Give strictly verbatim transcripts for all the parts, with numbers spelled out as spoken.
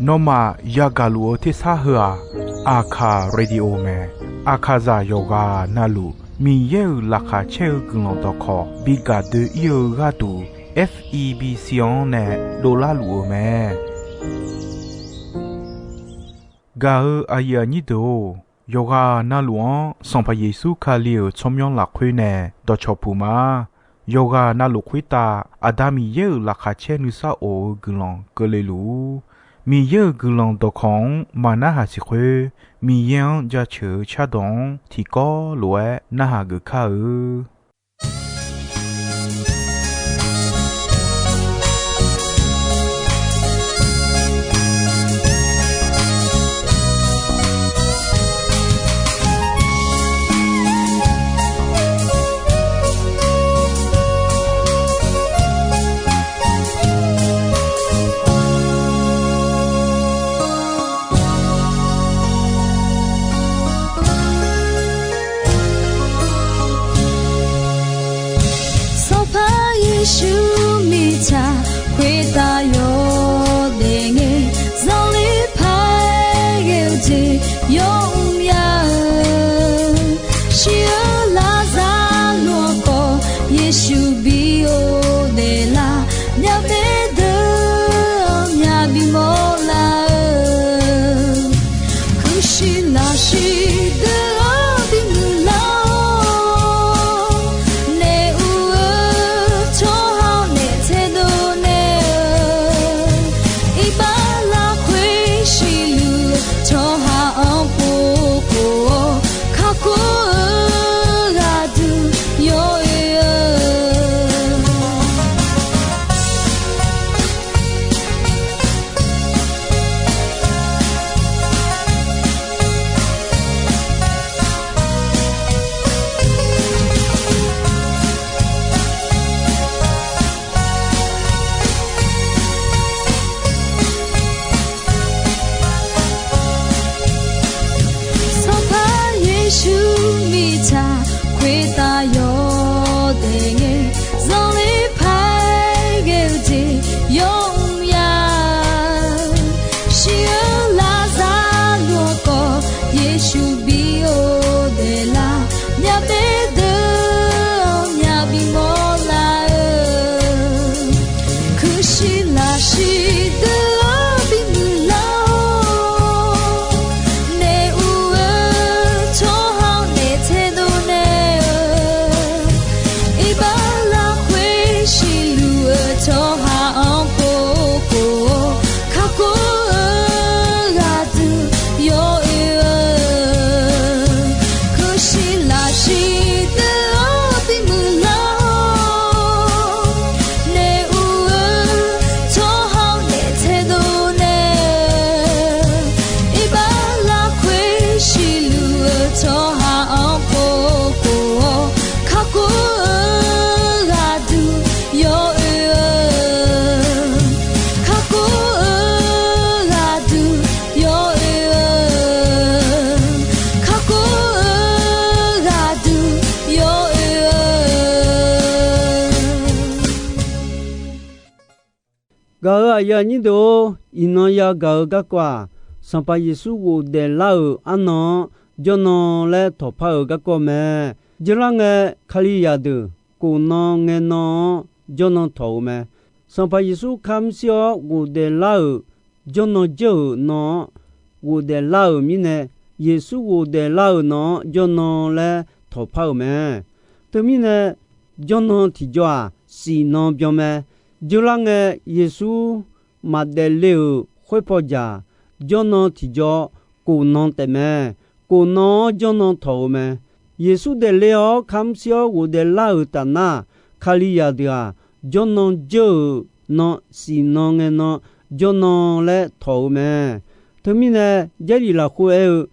Nawmaf yagaq luf-eu tersar heu-aq, Aqkaq Radio mae. Aqkaqzaq yawqghaq navluf Miqyaer-euq laqkhaq caer-eu guiqlanq dawqkawq bi gaq doe-ir-eu gharduq, F E B C-anr nae dovlar luf-eu mae. Gaq-eu aqyuif aqnyir deuq-or, yawqghaq navluf-anr Sanqpaq Yeqsur Kali-euq tsawrmyanr lafkhoer nae dawqcawq puq ma. Yawqghaq navluf khoertav Aqda Miqyaer-euq laqkhaq caer nuisar of-eu guiqlanq keuvle luf-ur. Miqyaer-euq guiqlanq dawqkawq-anr maqnarhaq siq khoer, Miqyaer-anr jaceuq-eu cardawq-anr tiqkawv lof-aer narhaq geuf kar-eu. Sanqpaq Yeqsur mirtsaq khoertav yawdaef ngae, zanqler paq-aer ghae-eu jeq yawmr ya-eu, shir-eu Laqzaqloq-anr khawf Yeqsur bi ghofdaef lar, myavbaef deuq-anr myaq bimawr lar-eu, kuirshiq lafshiq deuq-anr bimuiq lar-awr, naef ur-eu tsawrhaq-anr naef taedov naeq-eu, iqbax lafkhoer siqluf-eu tsawrhaq-anr pov khof-awr, kakhof-eu ghaq duq yawoe-eu. Sanqpaq Yeqsur mirtsaq khoertav yawdaef ngae, zanqler paq-aer ghae-eu jeq yawmr ya-eu, shir-eu Laqzaqloq-anr khawf Yeqsur bi ghofdaef lar, myavbaef deuq-anr myaq bimawr lar-eu, kuirshiq lafshiq deuq-anr bimuiq lar-awr, naef ur-eu tsawrhaq-anr naef taedov naeq-eu, iqbax lafkhoer siqluf-eu tsawrhaq-anr pov khof-awr, kakhof-eu ghaq duq yawoe-eu, kuirshiq lafshiq deuq-anr bimuiq lar-awr, naef ur-eu tsawrhaq-anr naef taedov naeq-eu, iqbax lafkhoer siqluf-eu tsawrhaq-anr pov khof-awr, kakhof-eu ghaq duq yawoe-eu, kakhof-eu ghaq duq yawoe-eu, kakhof-eu ghaq duq yawoe-eu. Gaq-euq aqyuif aqnyir deuq-or, iqnan yagaq-eu garkawv-aq, Sanqpaq Yeqsur ghofdaef lar-euq arnan-anr jawrnan laer tawqpar-euq garkawv mae. Jeurlar ngae, Kalizaq deuq khofnan ngaenan-anr jawrnan tawq-euq mae. Sanqpaq Yeqsur kamrshir-awr ghofdaef lar-euq jawrnan jeur-euq nan-anr ghofdaef lar-euq mirnae, Yeqsur ghofdaef lar-euq nan-anr jawrnan laer tawqpar-euq mae. Teumirnae, jawrnan tiqjawr-aq, shifnan byanmae. Jeurlar ngae, Yeqsur maqdaef le-euq khoerpaw jaq, jawrnan tiqjawr khofnan taefmae. Khofnan-anr jawrnan tawq-euq mae. Yeqsur daefle-awr kamrshir-awr ghofdaef lar-euq tafnar, Kalizaq deuq-aq, jawrnan jeur-euq nan shifnan ngae nan jawrnan laer tawq-euq mae. Teumirnae, Jarlif lafkhoer aer-eu,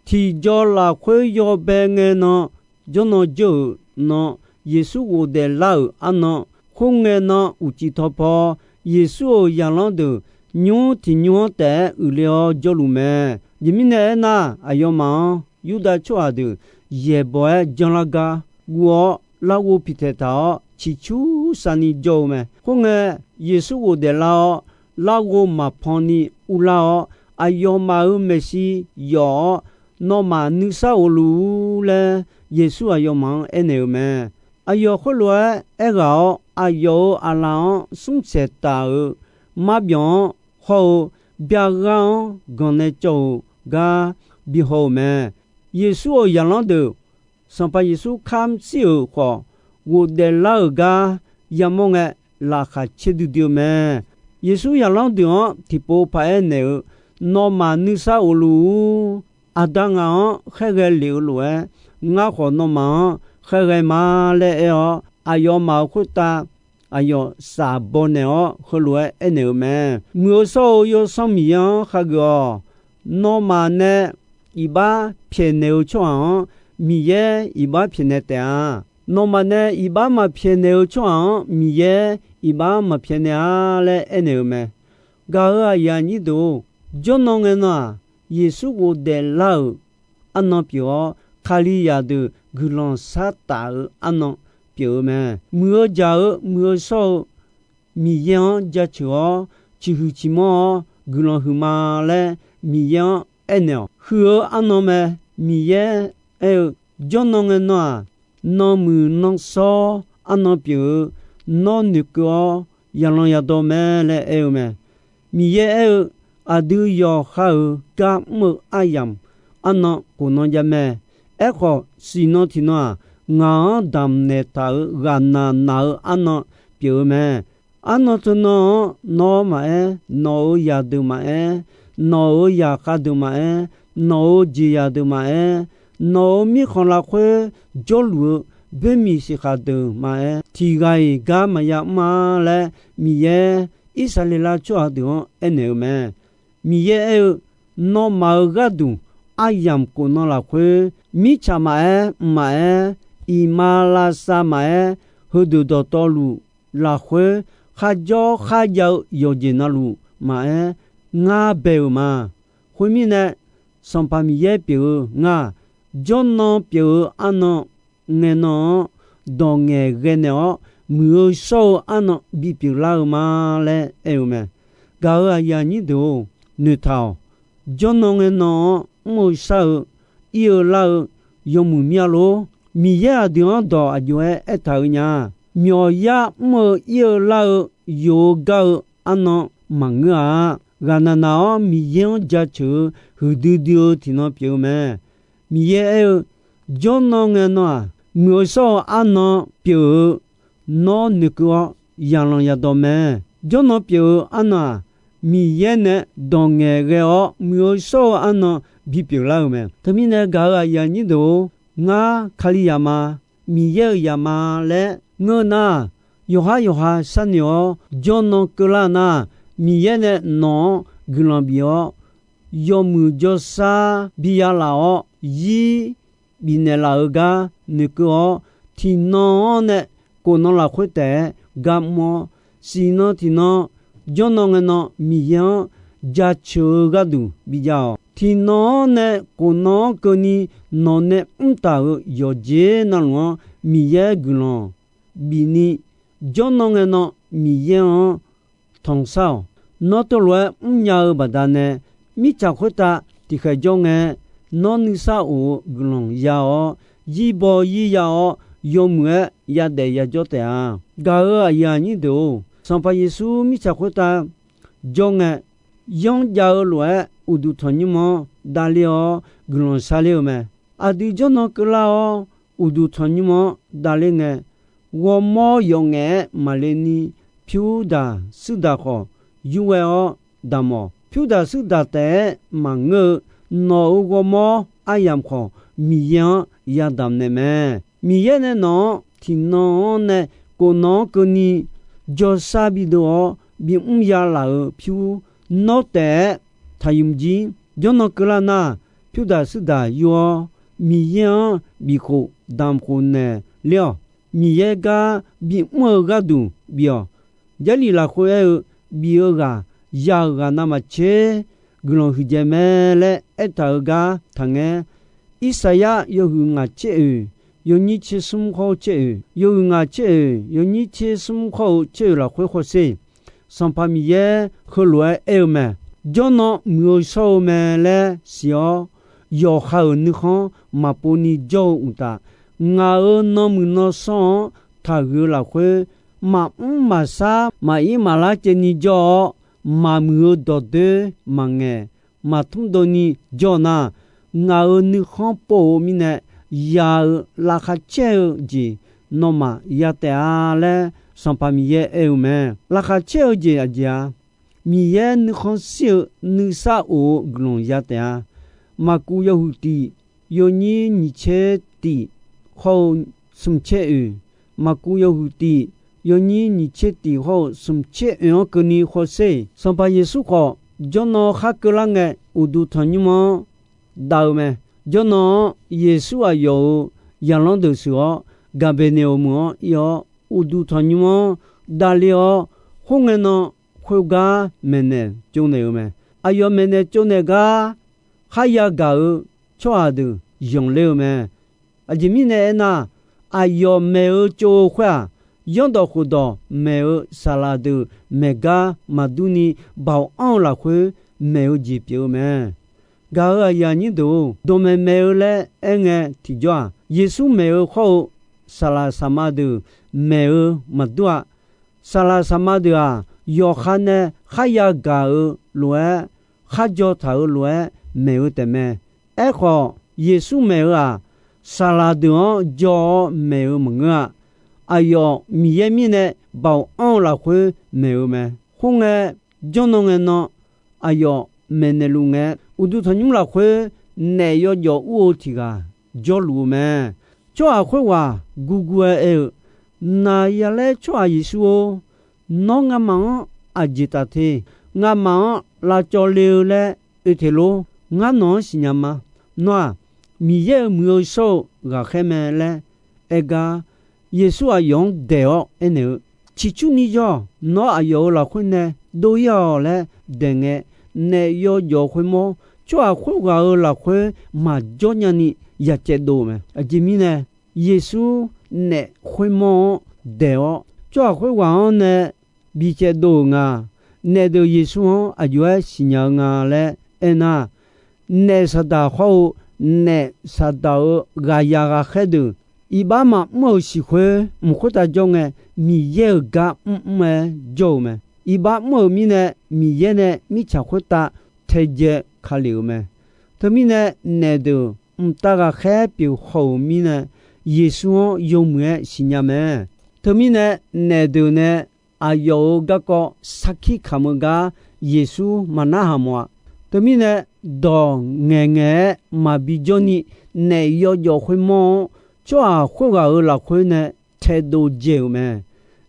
tiqjawr lafkhoer yawbae ngae nan jawrnan jeur-euq nan, Yeqsur ghofdaef lar-euq arnan, khoerngae nan uqcif tawpaw, Yeqsur-euq zaqlanr deuq nymr tiq nymr-anr taef-aer uiqle-awr jawrluf mae. Aqjeq mirnae aernar, aqyawfmaf-anr Yurdav tsawrhaq deuq yaeqbawq-aer janlar gar guv-awr, larghov piqtaeq taq-awr ciqcur sharni jawr-eu mae. Khoerngae, Yeqsur ghofdaef lar-awr, larghov maqpan ni urlar-awr, aqyawfmaf-euq maeqshi yawf-awr, nawmaf nuisar of luf-ur laer, Yeqsur aqyawfmaf-anr aernaeq-euq mae. Aqyawf khoerlof-aer aerghaq-awr, aqyawf-euq aqlaf-anr smrsaeq taf-euq marbyanq-anr hawr-eu byaghar-anr ganq nae cawv-euq gar bihaw-euq mae. Yeqsur-euq zaqlanr deuq Sanqpaq Yeqsur kamr shir-euq khawf, ghofdaef lar-euq gar yamawr ngae, laqkhaq caer duidui-eu mae. Yeqsur zaqlanr deuq-anr tiqpov paq-aer naeq-eu, Nawmaf nuisar of luf-ur. Aqda ngaq-anr khaerghae lef-eu lof-aer, ngar khawf nawmaf-anr khaerghae ma laer aer-awr, aqyawfmaf-euq khoertav aqyawf shaf baw naeq-awr, heulof-aer aernaeq-euq mae. Muiq-eu shawr-eu Yawsanr Miqyaer-anr khageuf-awq. Nawmaf nae iqbax pyaeqnaeq-eu tsawrhaq-anr, Miqyaer iqbax pyaeqnaeq taef-a. Nawmaf nae iqbax maqpyaeqnaeq-eu tsawrhaq-anr, Miqyaer iqbax maqpyaeqnaeq-a laer aernaeq-euq mae. Gaq-euq aqyuif aqnyir deuq-or, jawrnan ngae nan-aq, Yeqsur ghofdaef lar-euq arnan pyeuf-awr, Kalizaq deuq guiqlanq shartaf-eu arnan pyeuf-eu mae. Muiq-eu jaq-eu, muiq-eu shawr-eu Miqyaer-anr jaceuq-awr, ciqhuiq ciqmanr-awr guiqlanq huiqma laer Miqyaer-anr aernaeq-awq. Huiq-eu arnan mae. Miqyaer aer-eu, Jawrnan ngae nan-aq, nanmuiq nanshawr arnan pyeuf-eu, nawr noeqkeuv-awr yaqlan yadawr mae laer aer-eu mae. Miqyaer aer-eu, Aqdui yawqha-euq gar mr-eu aryamq arnan khofnan jav mae. Aerkhawf, siqnan tiqnan-aq, ngaq-anr damqnaeq taq-euq ghaqnaq naq-eu arnan pyeuf-eu mae. Arnan teunan-anr nawr maqaer, nawq-euq zaqdeuq maqaer, nawq-euq zaqkhav deuq maqaer, nawq-euq jeqzaq deuq maqaer, nawq-euq mirkhanq lafkhoer jawrluf-eu boermiq siqkhaq deuq maqaer, tiq ghaq-iq gar maqya mr-a laer, Miqyaer Irsaqleqlav tsawrhaq deuq-anr aernaeq-eu mae. Miqyaer aer-eu, Nawmaf-euq gharduq aryamq khofnan lafkhoer, mirtsaq maqaer, mqmaq aer, iqmalavshav maqaer, heudeuq dawqtawvluf lafkhoer, kharjawr kharjav-eu yawqjeq navluf maqaer, ngar bae-euq ma. Khoermirnae, Sanqpaq Miqyaer pyeuf-eu ngar, jawrnan pyeuf-eu arnan ngae nan-anr dawq ngaeqghae naeq-awr, muiq-eu shawr-eu arnan bipyeuf lar-eu ma laer aer-eu mae. Gaq-euq aqyuif aqnyir deuq-or, noeqtaq-awq. Jawrnan ngae nan-anr mr-eu shar-eu, ir-eu lar-eu yawmuiq mir-a lor. Miqyaer aqdui-anr dawq aqjox-aer aertaq-eu nya. Myawqyar mr-eu ir-eu lar-eu, yuf-eu gar-eu arnan maqngeur-a. Ghaqnaq naq-awr Miqyaer-anr jaceuq-eu huiqdui dui-eu tiqnan pyeuf-eu mae. Miqyaer aer-eu, Jawrnan ngae nan-aq, muiq-eu shawr-eu arnan pyeuf-eu, nawr noeqkeuv-awr yaqlanq yadawq mae. Jawrnan pyeuf-eu arnan-aq, Miqyaer nae dawq ngaeqghae-awr muiq-eu shawr-eu arnan bipyeuf lar-eu mae. Teumirnae gaq-euq aqyuif aqnyir deuq-or, ngar Kalizaq ma, Miqyaer-euq zaq ma laer ngeur nar, yawqhar yawqha sharnoeq-awr jawrnan keuvlar nar, Miqyaer nae nawq-anr guiqlanq bif-awr, yawmuiq jawrshar biya laf-awr zir bifnaeq laf-eu gar noeqkeuv-awr, tiqnan-anr nae khofnan lafkhoer taef-aer gar mr-awr, siqnan tiqnan jawrnan ngae nan Miqyaer-anr jaceuq-eu gharduq bijav-awq. Tiqnan-anr nae khofnan-anr keuvni nawq nae mr taq-euq yawqjeq navluf-anr Miqyaer guiqlanq bifni, jawrnan ngae nan Miqyaer-anr tanqsar-awq. Nawr teulof-aer mrnya-eu baqdanae, mirtsaq khoertav tiqkhaeq jawr ngae, nawr nuisar of-eu guiqlanq ya-awr, zirbaw zir ya-awr, yawmuiq-aer yadaef yajawr taef-a. Gaq-euq aqyuif aqnyir deuq-or, Sanqpaq Yeqsur mirtsaq khoertav jawr ngae, yanr jav-eu lof-aer uqduq tanqnymr-anr davler-awr guiqlanq sharler-eu mae. Aqdui jawrnan keuvlar-awr uqduq tanqnymr-anr davler ngae, ghawrmawr yawf ngaef-aer maqle ni, pyur daq shuir daq khawf yur ghae-awr damq-awq. Pyur daq shuir daq taef-aer maqngeur-eu, nawq-euq ghawrmawr aryamq khawf Miqyaer-anr yadamq naeq mae. Miqyaer nae nawq-anr tiqnan-anr nae khofnan-anr keuvni jawrshar bidov-awr bimr ya laf-euq pyur, nawr taef-aer taqymq jir. Jawrnan keuvlar nar, pyur daq shuir daq yur-awr, Miqyaer-anr bifkhof damq khof naeq ler-awq. Miqyaer gar bimr-eu gharduq bif-awq. Jarlif lafkhoer aer-eu, bif-eu ghaq, ya-euq ghaq navmaqtser guiqlanq huiqdzaeq mae laer aertaq-euq gar taqngaer. Irsaqyar yawhuiq ngaq tser oeq, yawnyir tser smr khawr-eu tser oeq, yawhuiq ngaq tser oeq, yawnyir tser smr khawr-eu tser oeq lafkhoer hawsher. Sanqpaq Miqyaer heulof-aer aer-eu mae. Jawrnan muiq-eu shawr-eu mae laer siq-awr, yawqha-euq nuikhanr maqpov ni jawr-eu uqtaf, ngaq-euq nanmuiq nanshawr-anr taqhuiq-eu lafkhoer, maqmr maqshar, maqir maqlar caevni jawr-awr, maqmuiq-eu dawqdoer maqngaeq, maqtmr dovni jawr nar, ngaq-euq nuikhanr pov-eu mirnae, ya-euq laqkhaq caer-eu jeq nawmaf ya taef-a laer, Sanqpaq Miqyaer aer-eu mae. Laqkhaq caer-eu jeq aqjeq-a, Miqyaer nuikhanr shir-eu nuisar of-eu guiqlanq ya taef-a. Maqkuv yawhuiq tiq, yawnyir nyiq tser tiq hawr-eu smq tser oeq, Maqkuv yawhuiq tiq, yawnyir nyiq tser tiq hawr-eu smq tser oeq-anr keuvni hawsher. Sanqpaq Yeqsur khawf, jawrnan khar keuvlar ngae, uqduq tanqnymr-anr dav-eu mae. Jawrnan-anr Yeqsur aqyawf-euq zaqlanr deuq sheuq-awr, Gaqbeqneqoq meuq-anr ir-awr, uqduq tanqnymr-anr davler-awr, khoerngae nan khoergar maeqnaeq tsovnaeq-eu mae. Aqyawf maeqnaeq tsovnaeq gar kharya gaq-eu tsawrhaq deuq zanqler-eu mae. Aqjeq mirnae aernar, aqyawf maeq-eu tsov-eu khoer-aq, zanrdawq khofdawq maeq-eu saqlaq deuq maeq gar maqdur ni, baoq anr-eu lafkhoer maeq-eu jeq pyeuf-eu mae. Gaq-euq aqyuif aqnyir deuq-or, dawqmaeq maeq-eu laer aerngae tiqjawr-aq, Yeqsur maeq-eu khawr-eu saqlaq saqma deuq maeq-eu maqdur-a. Saqlaq saqma deuq-aq, yawqha nae kharya gaq-eu lof-aer, kharjaw taq-eu lof-aer maeq-eu taefmae. Aerkhawf, Yeqsur maeq-eu-aq, saqlaq deuq-anr jaw-awr maeq-eu maqngeur-a. Aqyawf Miqyaer mirnae baoq anr-eu lafkhoer maeq-eu mae. Khoerngae, jawrnan ngae nan aqyawf maeqnaeq luf ngae, uqduq tanqnymr lafkhoer naef yawjawf ur-eu tiq ghaq jawrluf-eu mae. Tsawrhaq khoerghaq guvguv-aer aer-eu, Naq ya laer tsawrhaq Yeqsur-or, nawr ngamaf-anr aqjeq taf te? Ngamaf-anr lavcawv le-eu laer oe te lor? Ngar nawq-anr siqnya ma. Nawr-aq, Miqyaer-euq muiq-eu shawr-eu ghaqkhaer mae laer aer gar, Yeqsur aqyawf-anr daeq-awr aernaeq-eu, Ciqcurni yawr, nawr aqyawf-euq lafkhoer nae dov-ir-awq laer daeq ngae, naef yawjawf khoermawr tsawrhaq khoerghaq-euq lafkhoer maqjawr nyani ya caevdov-eu mae. Aqjeq mirnae, Yeqsur naef khoermawr-anr daeq-awr, tsawrhaq khoerghaq-anr nae bi caevdov-euq nga. Naef deuq Yeqsur-anr aqjox-aer siqnya-eu nga laer aernar, naef saqdaq khawr-eu, naef saqdaq-euq ghaqyaq ghaqkhaer deuq iqbax maqmr-euq siq khoer mq khoertav jawr ngae, Miqyaer-euq gar mrmr-aer jawr-eu mae. Iqbax mr-euq mirnae, Miqyaer nae mirtsaq khoertav taedzae ka lef-euq mae. Teumirnae, naef deuq mqtav ghaqkhaer pyeuf haw-euq mirnae, Yeqsur-anr yawmuiq-aer siqnya mae. Teumirnae, naef deuq nae aqyawf-euq garkawv sarkir kamq-eu gar Yeqsur maqnarhaq mawf-a. Teumirnae, dawq ngaeqngaeq-aer maqbi jawrni, naef yawjawf khoermawr-anr tsawrhaq khoerghaq-euq lafkhoer nae taedov dzae-euq mae.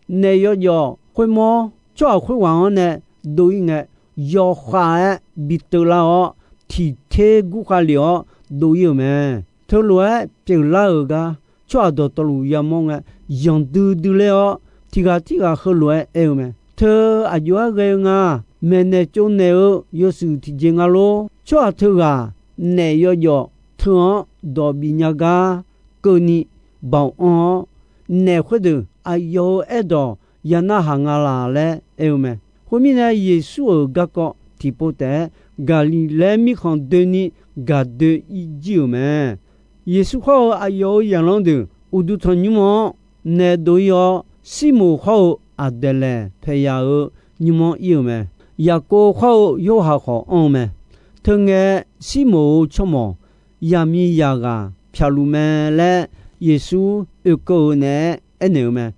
Naef yawjawf khoermawr tsawrhaq khoerghaq-anr nae dov-ir ngae, yawkhav-aer bi teuvlar-awr, tiqter gurkhav lef-awr dov-ir-euq mae. Teulof-aer pyeuflar-euq gar, tsawrhaq dawqtawvluf yamawr ngae, yanqdui dui ler-awr, tiq ghaq tirghaq heulof-aer aer-eu mae. Teu aqjox-aer ghae-eu nga. Maeqnaeq tsovnaeq-eu yawshuif tiqjeq nga lor. Tsawrhaq teughaq naef yawjawf teu-anr dawq bif nya gar keuvni baoq anr-awr, naef khoerdeuq aqyawf-euq aerdawq ya narhaq nga laq laer aer-eu mae. Khoermirnae, Yeqsur-euq garkawv tiqpov taef-aer Gaqliqlaer mirkhanq doeni gaq doe-ir jir-euq mae. Yeqsur khawr-eu aqyawf-euq zaqlanr deuq uqduq tanqnymr-anr nae dov-ir-awr, Sirmoq khawr-eu Aqdaeqlaeq paeqyaq-euq nymr-anr ir-euq mae. Yaqkov khawr-eu Yorhaq khawf anr-eu mae. Teungae, Sirmoq-euq tsawrmawq yaqmiqzaq ghaq pyaq luf mae laer Yeqsur oekeuv-eu naeq-aer aernaeq-eu mae.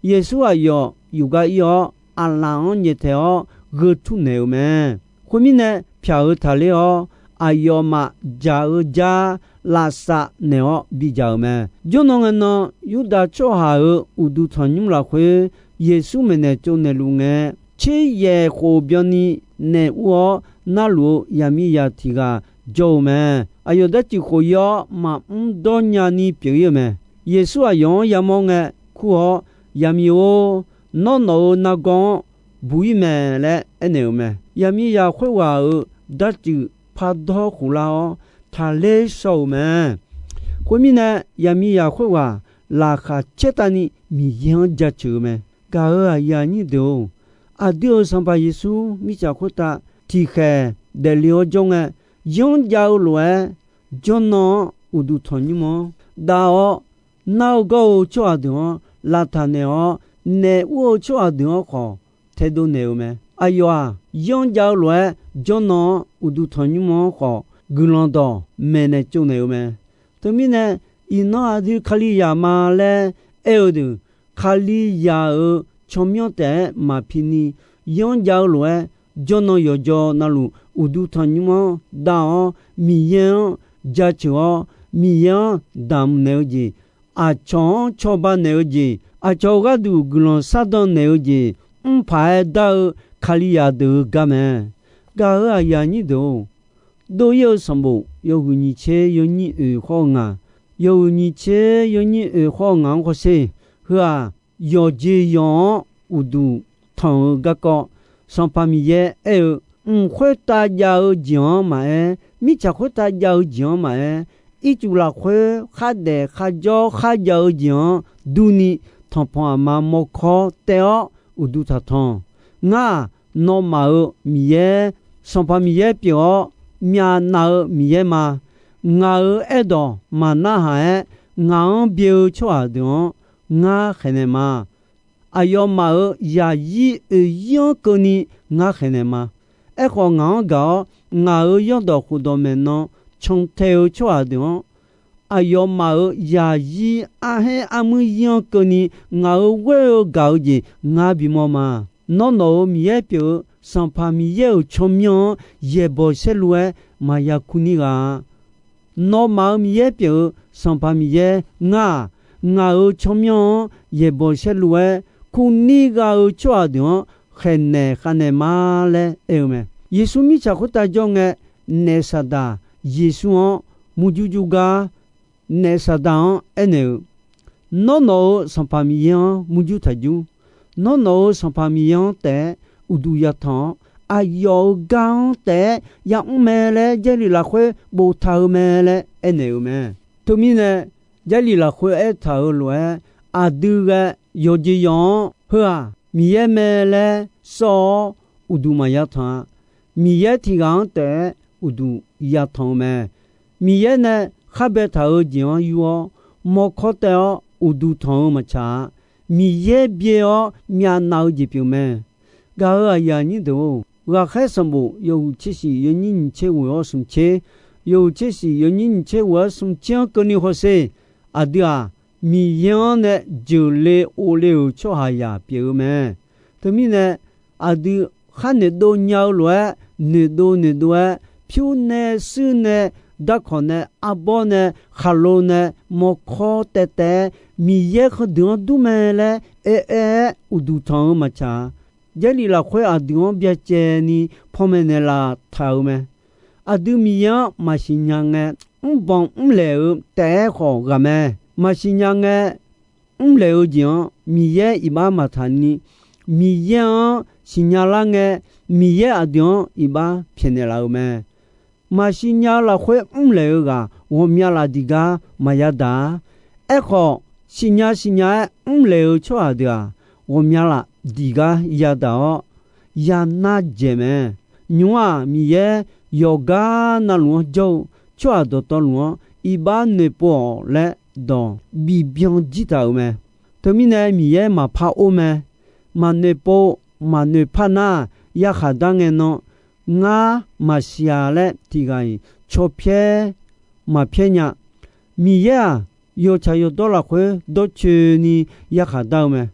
Yeqsur aqyawf yuf gar ir-awr, aqlaf-anr nyaeftaeq-awr gheu tur naeq-euq mae. Khoermirnae, pyaq-eu taqler-awr, aqyawfmaf dzaq-eu jar lavsav naeq-awr bidzaq-euq mae. Jawrnan ngae nan, Yurdav tsawrhaq-euq uqduq tanqnymr lafkhoer Yeqsur maeqnaeq tsovnaeq luf ngae, tser yaeq khof byanni naeq ur-awr narluf-eu yaqmiqzaq tiq ghaq jawr-eu mae. Aqyawf darcuiv khof ir-awr, maqmr dawr nyani pyeuf-ir-eu mae. Yeqsur aqyawf-anr yamawr ngae kur-awr, Yaqmiq-or, nawr nawq-euq nargawr-anr buq-ir mae laer aernaeq-euq mae. Yaqmiqzaq khoerghaq-euq darcuiv pardawr khof lar-awr, taqler shaw-euq mae. Khoermirnae, yaqmiqzaq khoerghaq laqkhaq caertavni Miqyaer-anr jaceuq-eu mae. Gaq-euq aqyuif aqnyir deuq-or, Aqdui-euq Sanqpaq Yeqsur mirtsaq khoertav tiqkhaeq daefle-awr jawr ngae, yanr jav-eu lof-aer jawrnan-anr uqduq tanqnymr-anr dav-awr, nar-eu gawr-eu tsawrhaq deuq-anr lavtaq naeq-awr, naef ur-eu tsawrhaq deuq-anr khawf taedov naeq-eu mae. Aqyawf-aq, yanr jav-eu lof-aer jawrnan-anr uqduq tanqnymr-anr khawf guiqlanq dawq maeqnaeq tsovnaeq-eu mae. Teumirnae, iqnan aqdui Kalizaq ma laer aer-eu deuq, Kalizaq-euq tsawrmyanr taef-aer maqpi ni, yanr jav-eu lof-aer jawrnan yawqjaw navluf uqduq tanqnymr-anr dav-awr, Miqyaer-anr jaceuq-awr, Miqyaer-anr damq naeq-eu jeq, aqcawq-anr cawba naeq-eu jeq, aqcawq-euq gharduq guiqlanq shardan naeq-eu jeq, mr paq-aer dar-eu Kalizaq deuq-euq gar mae. Gaq-euq aqyuif aqnyir deuq-or, dov-ir-eu sanqbof yawhuiq nyiq tser yawnyir oeq khawr-eu ngaq, yawhuiq nyiq tser yawnyir oeq khawr-eu ngaq-anr hawsher. Heu-aq, yawqjeq yawq-anr uqduq tanq-eu garkawv, Sanqpaq Miqyaer aer-eu, mq khoertav jav-eu jeq-anr maqaer, mirtsaq khoertav jav-eu jeq-anr maqaer, ircuf lafkhoer khardaef kharjawr kharjav-eu jeq-anr durni, tanqpanq aqma mawrkawr taev-awr uqduq taqtanq. Ngar-aq, nawmaf-euq Miqyaer, Sanqpaq Miqyaer pyeuf-awr, myavnav-eu Miqyaer ma. Ngaq-euq aerdawq maqnarhaq-aer, ngaq-anr byae-eu tsawrhaq deuq-anr ngar khaeqnaeq ma. Aqyawfmaf-euq zaqyir oeqyir-anr keuvni ngar khaeqnaeq ma. Aerkhawf, ngaq-anr gaq-awr, ngaq-euq zanrdawq khofdawq maeqnan cantae-eu tsawrhaq deuq-anr, aqyawfmaf-euq zaqyir arhaer armuir yir-anr keuvni ngaq-euq ghoer-eu gaq-eu jeq ngar bimawr ma. Nawr nawq-euq Miqyaer pyeuf-eu Sanqpaq Miqyaer-euq tsawrmyanr-anr yaeqbawq saerlu-aer maqya kur nir gha-a. Nawmaf-euq Miqyaer pyeuf-eu Sanqpaq Miqyaer ngar-aq, ngaq-euq tsawrmyanr-anr yaeqbawq saerlu-aer kur nir gha-eu tsawrhaq deuq-anr khaeqnaeq khavnaeq ma laer aer-eu mae. Yeqsur mirtsaq khoertav jawr ngae, naef Saqdaq Yeqsur-anr murjur jur gar, naef Saqdaq-anr aernaeq-eu, Nawr nawq-euq Sanqpaq Miqyaer-anr murjur taq jur. Nawr nawq-euq Sanqpaq Miqyaer-anr taef-aer uqduq yatanq-awr, aqyawf-euq gar-anr taef-aer yamr mae laer Jarlif lafkhoer boftaq-eu mae laer aernaeq-eu mae. Teumirnae, Jarlif lafkhoer aertaq-euq lof-aer, aqdui ghae yawqjeq yawq-anr heu-aq Miqyaer mae laer sawr-awr uqduq maqya tanq-a. Miqyaer tiq ghaq-anr taef-aer uqduq yatanq-eu mae. Miqyaer nae khar baetaq-eu jeq-anr yur-awr, mawrkawr taev-awr uqduq tanq-eu maqtsaq-a. Miqyaer byae-awr myavnav-eu jeq pyeuf mae. Gaq-euq aqyuif aqnyir deuq-or, Ghaqkhaer sanqbof yawhuiq tser shif yawnyir nyiq tser ghoeq-awr smq tser, yawhuiq tser shif yawnyir nyiq tser ghoeq-awr smq tser-anr keuvni hawsher. Aqdui-aq, Miqyaer-anr nae jeuqle ovle-euq tsawrhaqzaq pyeuf-eu mae. Teumirnae, aqdui khar noeqdov nya-eu lof-aer, noeqdov noeqdov-aer, pyur nae, shuir nae, darkawq nae, arbawr nae, khaqlo nae, mawrkawr taev taev-aer, Miqyaer heudeuq-anr dur mae laer aer aer-aer uqduq tanq-eu maqtsaq-a. Jarlif lafkhoer aqdui-anr byacaevni panmaeq naeqlaf taq-euq mae. Aqdui Miqyaer-anr maqsiq nya ngae, mrbanq mrlaeq-eu taef-aer khawf ghaq mae. Maqsiq nya ngae, mrlaeq-eu jeq-anr Miqyaer iqbax maqtaq ni, Miqyaer-anr siqnya lar ngae, Miqyaer aqdui-anr iqbax pyaeqnaeq laf-euq mae. Maqsiq nya-eu lafkhoer mrlaeq-eu ghaq ghawqmya laf diq gar maqya daq-a. Aerkhawf, siqnya siqnya-aer mrlaeq-eu tsawrhaq deuq-aq, ghawqmya laf diq gar yadaq-awr, yanar dzaeq mae. Nymq-aq, Miqyaer yawqgar navluf-anr jawr-eu tsawrhaq dawqtawvluf-anr iqbax noeqpov-awq laer dawq bibyan jir taq-euq mae. Teumirnae Miqyaer maqpar or mae. Maqnoeqpov maqnoeqpar nar, yarkhaq dar ngae nan, ngar maqsiq-a laer tiq ghaq-iq caw pyaer maqpyaer nya. Miqyaer-aq, yawtsaq yawdawr lafkhoer dawrcoeni yarkhaq dar-eu mae.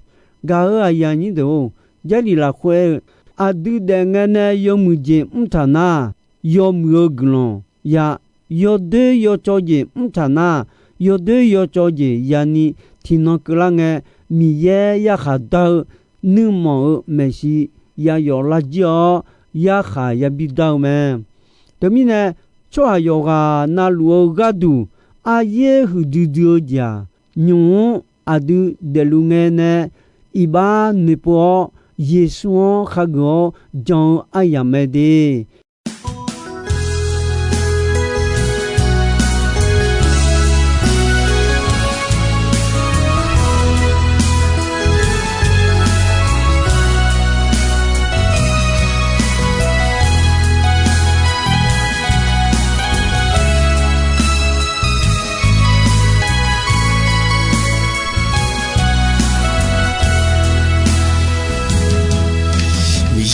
Gaq-euq aqyuif aqnyir deuq-or, Jarlif lafkhoer aer-eu, aqdui daef ngae nae yawmuiq jeq mrtaq nar, yawmuiq-eu guiqlanq ya. Yawdoer yawcawv jeq mrtaq nar, yawdoer yawcawv jeq yani tiqnan keuvlar ngae, Miqyaer yarkhaq dar-eu nuirmanq-euq maeqshi yayawf lar jir-awr, yarkhaq yabi dar-eu mae. Teumirnae, tsawrhaq yawqghaq navluf-eu gharduq aryaer huiqdui dui-eu jeq-aq, nymq-mr aqdui daefluf ngae nae iqbax noeqpov-awr, Yeqsur-anr khageuf-awr jan-eu aryamq mae de.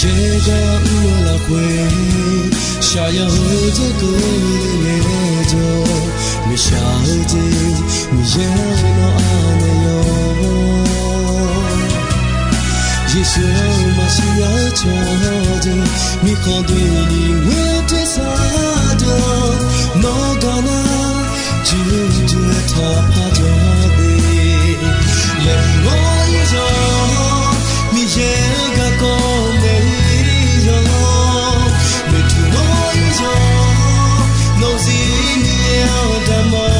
Yaerghaq mr-eu lafkhoer, shaqyaq-eu jeq keuvle ngaejawr, maeqshaq-eu jeq Miqyaer-anr anaeq yawr. Yeqsur-anr maqsiq nya-eu cawqdeuq, mirkhanq doeni ghoer tersar deuq-anr, nawr gaq nar, juqjuq-aer taqpar jawr de. Laeqhmq-awr ir yawq, Miqyaer-euq garkawv naeq-ir yawq, noeqtmq-awr ir yawq, nawq-zir Miqyaer-anr damq-awr.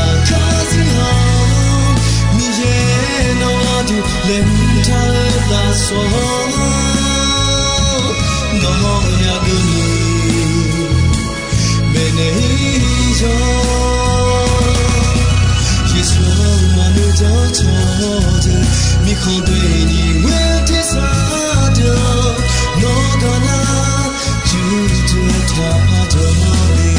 Aqkar zir haq-anr, Miqyaer nawq-anr duq laeqhmq taq-eu lafsawq-anr, nawq-anr yageuq ni maeqnaeq-ir yawq. Yeqsur-anr maqnoeq jan-eu cawqdeuq, mirkhanq doeni ghoer tersar deuq-anr, nawr gaq nar, juqjuq-aer taqpar jawr de.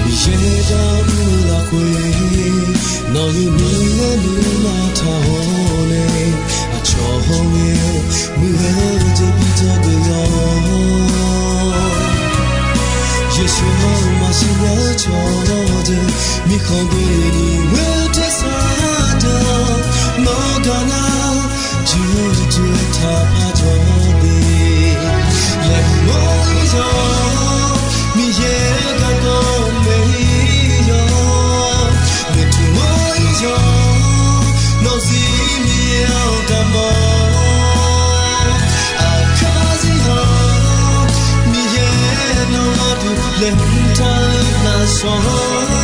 Miqyaer-anr mr-eu lafkhoer, nawq-euq nuima nuima taq-awr nae, aqcawq hawr ngae muiq-eu jeq bidzaq deuq-awr, Yeqsur-anr maqsiq nya-eu cawqdeuq, mirkhanq doeni ghoer tersar deuq-anr, nawr gaq nar, juqjuq-aer taqpar jawr de. Laeqhmq-awr ir yawq, Miqyaer-euq garkawv naeq-ir yawq, noeqtmq-awr ir yawq, nawq-zir Miqyaer-anr damq-awr. Aqkar zir haq-anr, Miqyaer nawq-anr duq laeqhmq taq-eu lafsawq-anr,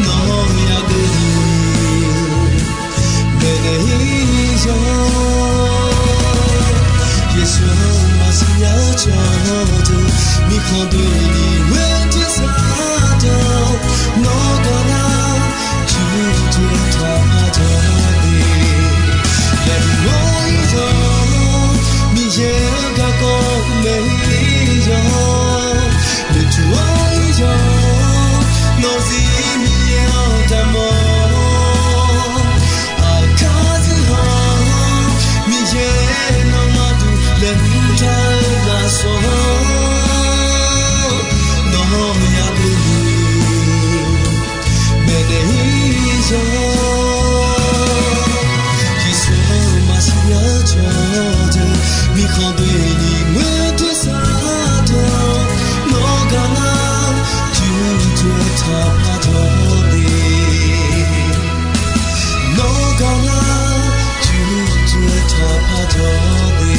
nawq-anr yageuq ni maeqnaeq-ir yawq. Yeqsur-anr maqsiq nya-eu cawqdeuq, mirkhanq doeni ghoer tersar deuq-anr, nawr gaq nar, juqjuq-aer taqpar jawr de. Laeqhmq-awr ir yawq, Miqyaer-euq garkawv naeq-ir yawq, noeqtmq-awr ir yawq, nawq-zir Miqyaer-anr damq-awr. Aqkar zir haq-anr, Miqyaer nawq-anr duq laeqhmq taq-eu lafsawq-anr, nawq-anr yageuq ni maeqnaeq-ir yawq. Yeqsur-anr maqsiq nya-eu cawqdeuq, mirkhanq doeni ghoer tersar deuq-anr, nawr gaq nar, juqjuq-aer taqpar jawr de. Nawr gaq nar, juqjuq-aer taqpar jawr de.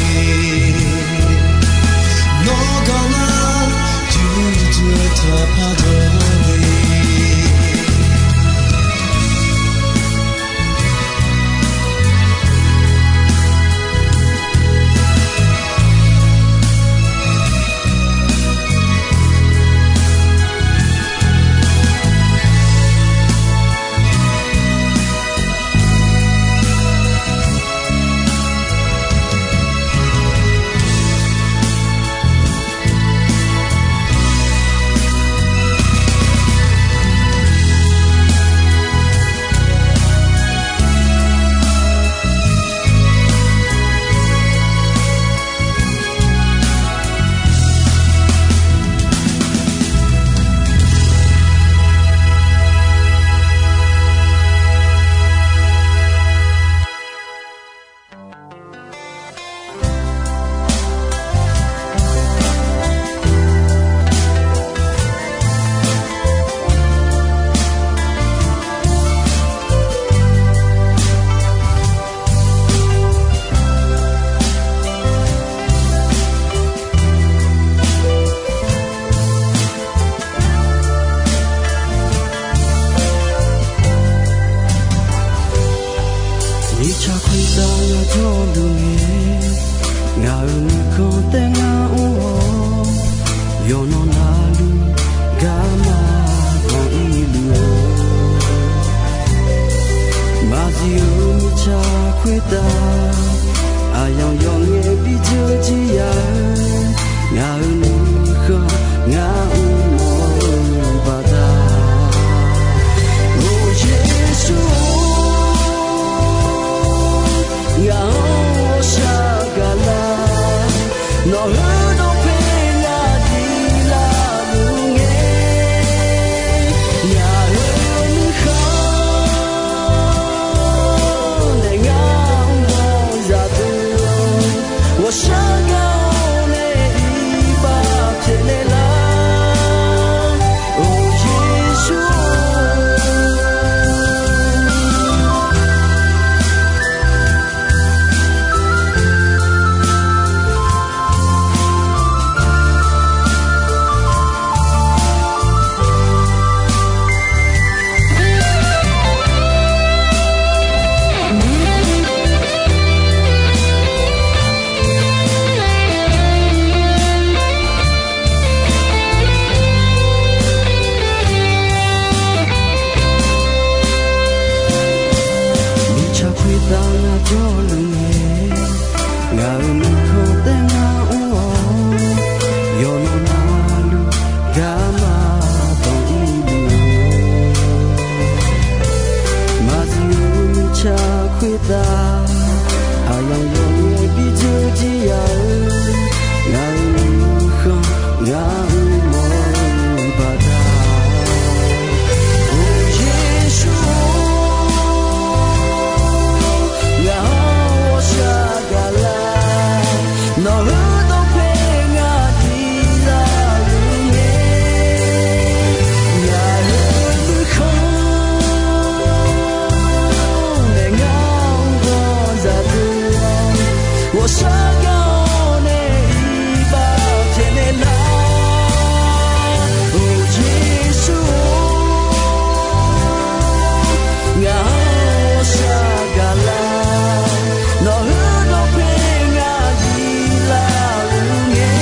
Nuikhanr taef ngar mr-awr, yawqnan navluf garma banq-ir luf-eu, maqzif-eu mirtsaq khoertav aqyawf yawf ngae bijeuq jir ya-eu, ngaq-euq nuikhanr ngar mr-eu baqda. O Yeqsur-or, ngaq-anr ghawqshaq gaqlar, nawq-euq dawqpae ngaq diq laf luf ngae, ngaq-euq nuikhanr nae ngar-anr bawq zaqdeuq-awr, ghawqshaq gaq-awr nae iqbax pyaeqnaeq lar-awr, O Yeqsur-or. Mirtsaq khoertav ngar jawrluf ngae, ngaq-euq nuikhanr taef ngar mr-awr, yawqnan navluf garma banq-ir luf-eu, maqzif-eu mirtsaq khoertav aqyawf yawf ngae bijeuq jir ya-eu, ngaq-euq nuikhanr ngar mr-eu baqda. O Yeqsur-or, ngaq-anr ghawqshaq gaqlar, nawq-euq dawqpae ngaq diq laf luf ngae, ngaq-euq nuikhanr nae ngar-anr bawq zaqdeuq-awr, ghawqshaq gaq-awr nae iqbax pyaeqnaeq lar-awr, O Yeqsur-or, ngaq-anr ghawqshaq gaqlar, nawq-euq dawqpae ngaq diq laf luf ngae,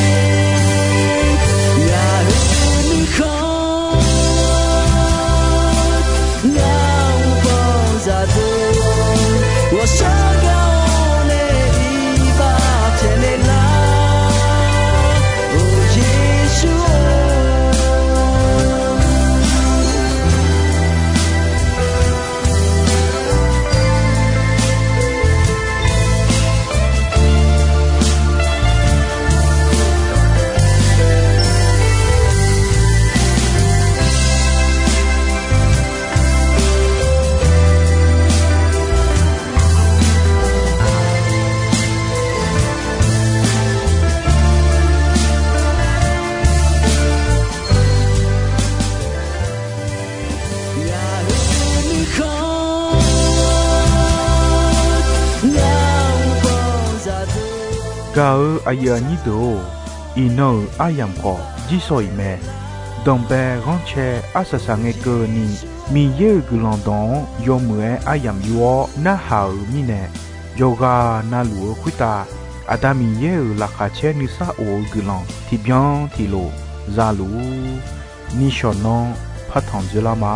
ngaq-euq nuikhanr ngar-anr bawq zaqdeuq-awr, ghawqshaq gaq-awr nae iqbax pyaeqnaeq lar-awr, O Yeqsur-or. Gaq-eu aqyuif aqnyir deuq-or, iqnan-euq aryamq khawf jirsawq iq mae. Danqbae ghanrcae arsaq saq ngae keuvni, Miqyaer-euq guiqlanq dawq-anr yawmuiq-aer aryamq yur-awr narhaq-euq mirnae, yawqghaq na luf-eu khoertav Aqda Miqyaer-euq laqkhaq caer nuisar of-eu guiqlanq tiqbyan tiqlof za luf-ur. Nishawq nanr partanq dzoerlar ma.